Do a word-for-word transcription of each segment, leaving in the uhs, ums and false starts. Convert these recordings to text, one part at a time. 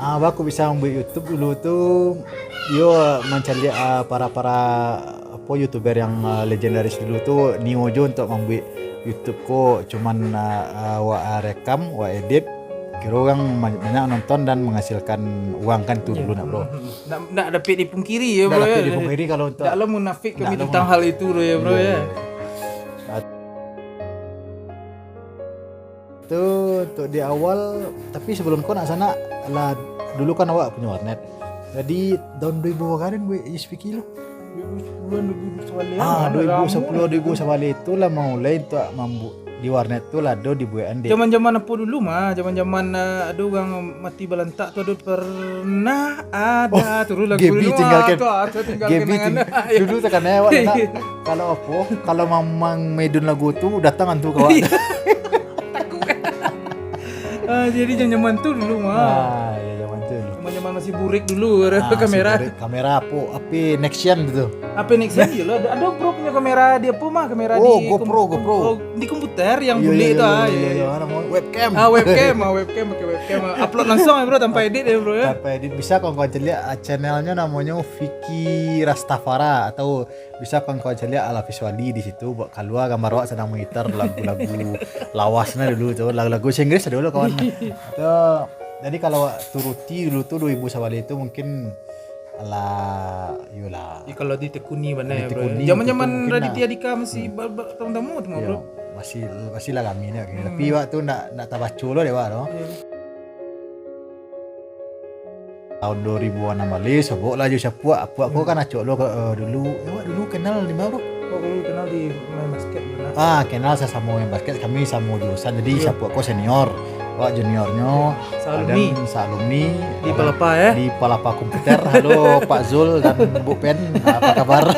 Ah, baa kok bisa mambuek YouTube dulu tu, iyo mancaliak, ah, para-para, apo, YouTuber yang, ah, legendaris dulu tu, nio jo untuak mambuek YouTube ko, cuman, ah, ah, wak, ah, rekam, wak edit, kiro urang ma-, banyak nonton dan menghasilkan uang kan tu. Iyo. Dulu nak, bro. Ndak, ndak dapek dipungkiri yo, ndak bro, dapek yo. Dipungkiri kalau untuak, ndak lah munafik kami tentang hal itu, bro, yo, bro, yo. Iyo. Tu, untuk di awal, tapi sebelum ko nak sanak, lah, dulu kan awak punyo warnet. Jadi, tahun dua ribu bara kan, gue, Is Vicky lu? Dua ribu sepuluh, dua ribu sebelas, ah, kan, dua ribu sepuluh, lamo lah dua ribu sebelas tu lah mulai untuak mambu-, di warnet tu lah ado dibuekan dek. Zaman-zaman apo dulu mah, zaman-zaman, eh, ado urang mati balantak tu, ado pernah ada. Oh, tu dulu lagu Gaby dulu, tinggalkan. Ah, tu, ah, tu tinggalkan Gaby kenangan. Ting-, dulu takana awak nak, kalau apo, kalau Mamang Medun lagu tu, datang antu ka awak. Takut kan? Ah, jadi zaman-zaman tu dulu mah. Ah, ya, zaman tu. Zaman-zaman masih burik dulu, ah, kamera. Masih burik. Kamera apo? Apo, Nextion tu? Apo Nextion je lah. Ado, ado bro punyo kamera di apo mah? Kamera, oh, di GoPro, kom-, GoPro. Oh, di komputer yang, iyo, bulek tu, iyo, ah, iyo, iyo, iyo. Webcam. Ah, webcam, ah, webcam, pakai webcam. Ah. Upload langsung ya, bro, tanpa edit ya, bro, ya. Tanpa edit. Bisa kawan-kawan caliak, ah, channelnyo namonyo Vicky Rastafara atau bisa kawan-kawan caliak Alafis Wali di situ, buat kalua gambar awak sadang manggitar lagu-lagu lawas nah dulu tu, lagu-lagu bahasa Inggris ado lo kawan. Tu, jadi kalau awak turuti dulu tu dua ribu sabali tu mungkin, alah, iyolah. Ya, kalau ditekuni bana ya, bro. Ditekuni. Zaman-zaman mungkin Raditya Dika masih, hmm, ba-, ba-, tamu-tamu tu mah, iyo, bro. Masih, masih lah rami ni, oke. Hmm. Tapi awak tu ndak, ndak tabaco lo dek awak tu. Iyo. Tahun dua ribu anam baleh, sobok lah jo si Apuak. Apuak ko, hmm, kan acok lo, eh, dulu. Eh, awak dulu kenal di ma, bro? Awak dulu kenal di main basket dulu lah. Ah, kenal sasamo main basket, kami samo jurusan. Jadi, iyo, si Apuak ko senior, awak juniornyo. Sa-alumni. Dan sa-alumni. Di Palapa, eh? Di Palapa Komputer. Halo, Pak Zul dan Bu Pen. Apa kabar?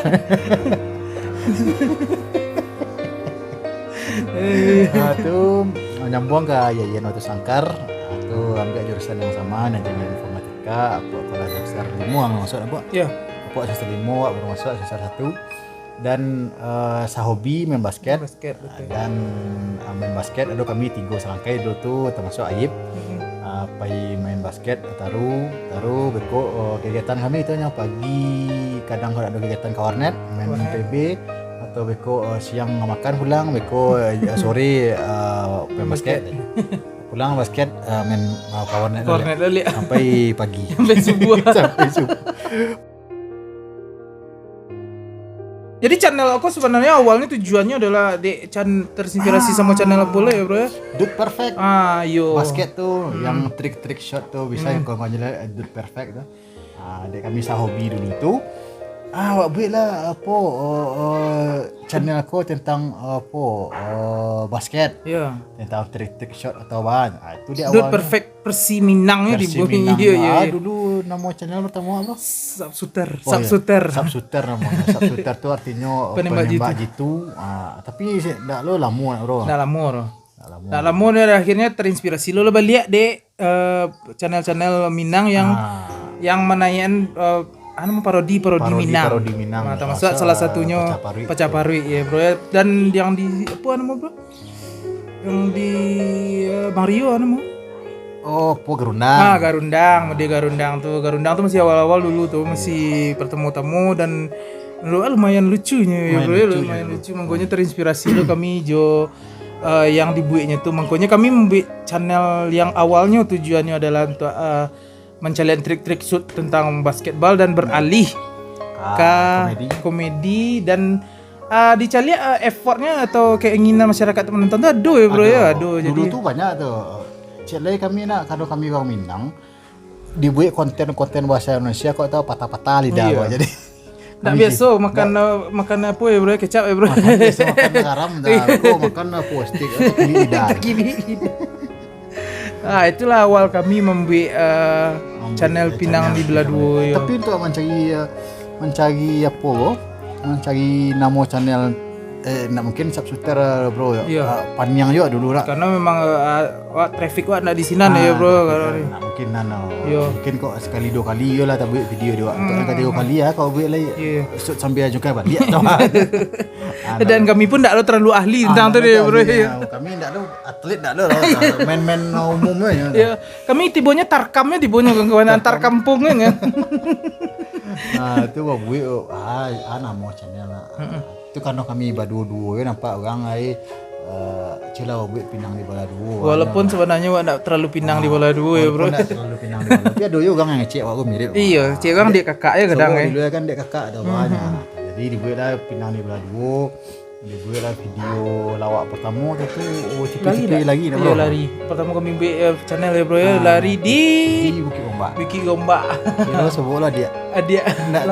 Ah, tu, nyambuang ka Yayan Watu Sangkar. Ah, tu ambiak jurusan yang sama, manajemen informatika. Apuak ko lah semester limo, ang masuak, Apuak? Iyo. Apuak semester limo, awak baru masuak semester satu. Dan, eh, sahobi main basket. Main basket, betul. Dan, eh, main basket, ado kami tigo salangkai dulu tu, tamasuak Ayib. Mm-mm. Eh, pai main basket, taru, taru beko, eh, kegiatan kami tu nyo pagi, kadang kalau ado kegiatan ka warnet, main, warnet, P B, atau beko, eh, siang makan pulang, beko, eh, sore, eh, main, main basket, basket. Pulang basket, eh, main, eh, ka warnet. Ka warnet baliak. Sampai pagi. Sampai subuh. Sampai subuh. Jadi channel aku sebenarnya awalnya tujuannya adalah dek can-, terinspirasi sama channel apa lah ya, bro, ya? Dude Perfect. Ah, iyo. Basket tu, hmm, yang trik-trik shot tu bisa, hmm, yang kau panggil, eh, Dude Perfect tu. Ah, dek kami sahobi dulu tu. Ah, awak buek lah apo, eh, eh, channel aku tentang, eh, apo, eh, basket. Iyo. Tentang trik-trik shot atau ban. Ah, itu dek awalnya. Dude Perfect. Persi Minang yo. Persi dibuat. Minang. Iyo, iyo, ah, iyo. Dulu namo channel pertamo apo? Subsuter. Oh, iyo. Subsuter. Subsuter namonyo. Subsuter tu artinyo penembak, penembak jitu. Jitu. Ah, tapi se-, ndak lo lamo, bro. Ndak lamo, bro. Ndak lamo. Ndak lamo, dan akhirnya terinspirasi lo, lo baliak dek, eh, channel-channel Minang yang, ah, yang manaiakan, eh, anu, parodi, parodi, parodi Minang. Parodi Minang. Nah, termasuk salah satunyo Pacah Paruik. Pacah Paruik, ya, bro, ya. Dan yang di, apo namo, bro? Yang di, eh, Bang Rio, namo? Oh, apo, Garundang. Ah, Garundang, mode Garundang tu. Garundang tu masih awal-awal dulu tu, masih pertamo-tamo dan lu-, lumayan lucunyo, ya, bro, lumayan lucunyo, lumayan lucu. Mangkonyo terinspirasi lo kami jo, eh, yang dibueknyo tu. Mangkonyo kami mambuek channel yang awalnyo tujuannyo adalah untuk, eh, mancaliak trik-trik shoot tentang basketball dan beralih ka komedi. Ah, komedi dan, ah, dicaliak, ah, effortnya atau keinginan masyarakat untuk menonton tu ado ya, bro, ya? Ado. Ado. Jadi dulu tu banyak tu. Cek lai kami nak, kalau kami urang Minang, dibuek konten-konten bahasa Indonesia, kok tau patah-patah lidah, iyo, kok. Jadi ndak biaso makan, eh, makan apo ya, bro? Kecap ya, bro? Makan biaso, makan garam dah. Iyo. Kok makan apo, stik, eh, kiri lidah. Kiri lidah. Ah, itulah awal kami mambuek, eh, channel Pinang di Belah Duo, yo. Tapi untuk mancari, eh, mancari apo, bro? Mancari namo channel eh, ndak mungkin sharpshooter, bro, yo. Iyo. Ah, paniang juo dulu nak. Karena memang, eh, ah, wak traffic wak ndak di sinan, yo, bro, kalau ni. Ndak mungkin nan, oh. Iyo. Mungkin kok sekali duo kali yo lah tabuek video dek wak. Untuk nan katigo kali ya, kau buek lai. Iyo. Shoot sambil juga baliak tu. Ah, dan kami pun ndak lo terlalu ahli tentang tu deh, bro. Kami ndak lo atlet, ndak lo. Main-main umum aja. Iyo. Kami tibonyo tarkamnyo, tibonyo kawan-kawan antar kampung kan. Ah, tu babuek, ah, ah, namo channel lah. Tu karena kami baduo-duo yo, nampak urang ai, eh, cila babuek pinang di bala duo. Walaupun sebenarnya wak ndak terlalu pinang di bala duo yo, bro. Walaupun ndak terlalu pinang di bala. Tapi ado yo urang yang ngecek wak ko mirip. Iyo, cek urang dek kakak yo kadang, eh. Dulu kan dek kakak ado banyak. Jadi dibuek lah pinang di bala duo. Dibuek lah video lawak pertamo tu, tu, oh, cipi-cipi lagi nak, bro? Iyo, lari. Pertamo kami buek, eh, channel yo, bro, yo. Ah, lari di Bukik Gombak. Bukik Gombak. Kiro sebut lah dia. Adiak. Ndak.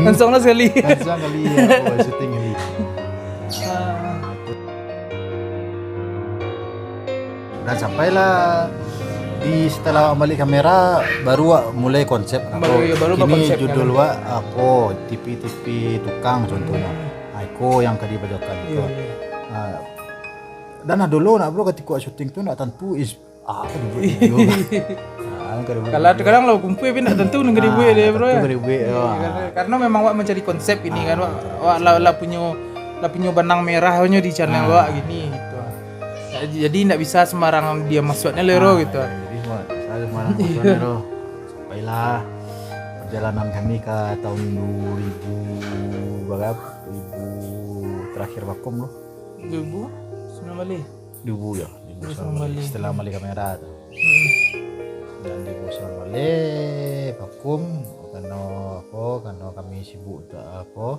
Langsung lah sekali. Langsung kali ya, oh, syuting kali. Ah. Dan sampailah di setelah balik kamera, baru wak mulai konsep. Baru, yo, baru kini berkonsep judul wak, apo, T V-T V tukang contohnya. Ah, iko yang ka dibajakan. Iyo, iyo. Ah, dan ado lo nak, bro, katiko syuting tu ndak tantu is, ah, ka dibuek video. Ah, ka dibuek video. Kalau kadang lah kumpul pun ndak tantu nan ka dibuek deh, bro, ya. Ndak tantu ka dibuek, yo. Iyo, karena, karena memang wak mencari konsep ini kan, wak, wak lah, lah punyo, lah punyo banang merah nyo di channel wak gini gitu. Jadi, jadi ndak bisa sembarang dia masuaknyo lero gitu. Jadi semua, sembarang masuaknyo lero. Sampailah perjalanan kami ka tahun duo ribu berapa? Duo ribu terakhir vakum tu. Duo ribu sembilan baleh. Duo ribu yo, duo ribu sembilan baleh. Setelah bali kamera tu. Dan duo ribu sembilan baleh vakum, karena apo? Karena kami sibuk untuk apo?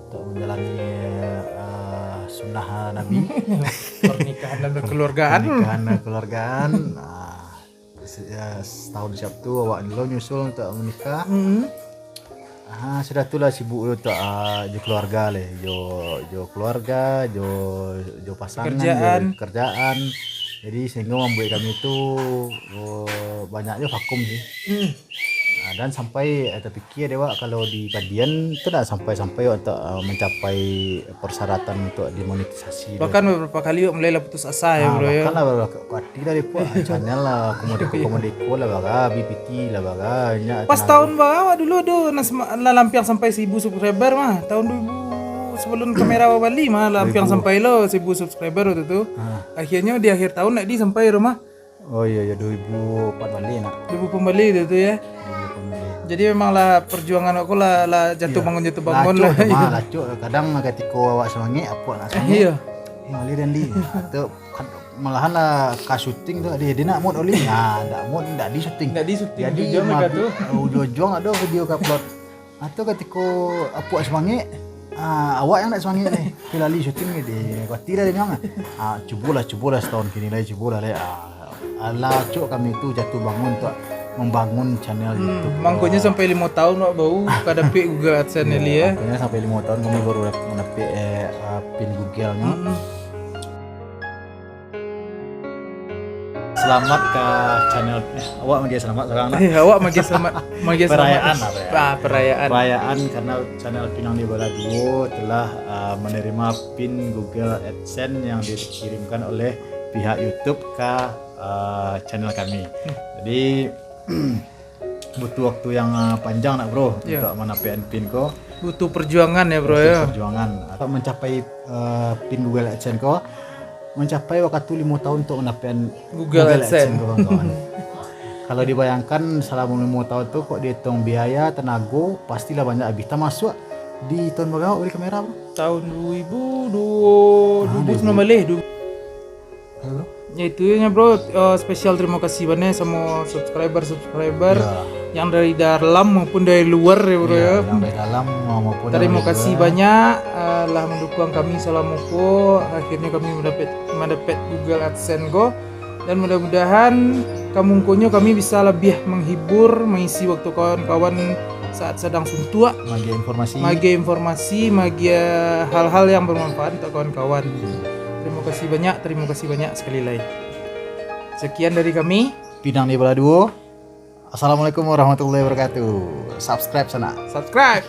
Untuk menjalani, eh, sunnah Nabi. Pernikahan dan kekeluargaan. Pernikahan dan kekeluargaan. Ah, se-, eh, setahun siap tu awak lo nyusul untuk menikah. Ah, sudah tu lah sibuk lo untuk, ah, jo keluarga leh, jo, jo keluarga, jo, jo pasangan, jo pekerjaan. Jadi sehingga mambuek kami tu, oh, banyaknyo vakum sih. Ah, dan sampai, eh, tapikia dek wak kalau di padian tu ndak sampai-sampai wak untuk, eh, mencapai persyaratan untuk dimonetisasi tu. Bahkan beberapa kali wak mulai lah putus asa ya, bro, ya. Bahkan lah beberapa kali lah dipuak channel lah, komodiko-komodiko lah bara, B P T lah bara, banyak. Pas tahun bara wak dulu tu, lah lampiang sampai seribu subscriber mah. Tahun duo ribu, sebelum kamera bali mah, lampiang sampai lo seribu subscriber waktu tu. Akhirnyo di akhir tahun ndak di sampai lo mah. Oh iyo, iyo, duo ribu ampek baleh nak. Duo ribu ampek baleh tu, tu ya. Duo ribu ampek baleh. Jadi memang lah perjuangan awak ko lah, lah jatuh bangun, jatuh bangun lah. Lacok tu mah, lacok. Kadang katiko awak sumangek, apo nak sumangek. Iyo. Eh, baleh Dandi. Tu kad-, malahan lah ka syuting tu, dia, dia nak mood oli. Nah, ndak mood, ndak di syuting. Ndak di syuting. Jadi, ujuang-ujuang ado video ka upload. Atau katiko apuak sumangek, ah, awak yang ndak sumangek ni. Tapi lali syuting ni, di kuati lah dia bilang. Ah, cubolah, cubolah setahun kini lai, cubolah lai. Ah, alah, cok kami tu jatuh bangun untuk membangun channel YouTube. Mangkonyo sampai limo tahun wak baru ka dapek Google AdSense ni, ya. Mangkonyo sampai limo tahun kami baru dap-, mendapek, eh, ah, pin Google-nyo. Selamat ka channel, eh, awak magi selamat sekarang nak. Eh, awak magi selamat, magi selamat. Perayaan lah, perayaan. Ah, perayaan. Perayaan karena channel Pinang di Bala Duo telah, ah, menerima pin Google AdSense yang dikirimkan oleh pihak YouTube ka, ah, channel kami. Jadi, butuh waktu yang, ah, panjang nak, bro, untuk mandapekan pin ko. Butuh perjuangan ya, bro, ya. Butuh perjuangan. Atau mencapai, eh, pin Google AdSense ko, mencapai waktu limo tahun untuk mandapekan Google AdSense ko, kawan-kawan. Kalau dibayangkan selama limo tahun tu, kok dihitung biaya, tenago, pastilah banyak habis. Tamasuak di tahun bara bali kamera, bro? Tahun duo ribu duo, duo ribu sembilan baleh, duo. Halo? Ya, itu ya, bro, eh, spesial terima kasih banyak sama subscriber-subscriber yang dari dalam maupun dari luar ya, bro, ya. Yang dari dalam maupun dari luar. Terima kasih banyak, eh, lah mendukung kami selama ko. Akhirnya kami mendapat, mendapat Google AdSense ko. Dan mudah-mudahan kamungkonyo kami bisa lebih menghibur, mengisi waktu kawan-kawan saat sedang suntuak. Magi informasi. Magi informasi, magi, eh, hal-hal yang bermanfaat untuk kawan-kawan. Terima kasih banyak, terima kasih banyak sekali lagi. Sekian dari kami. Pinang di Bala Duo. Assalamualaikum warahmatullahi wabarakatuh. Subscribe sana. Subscribe.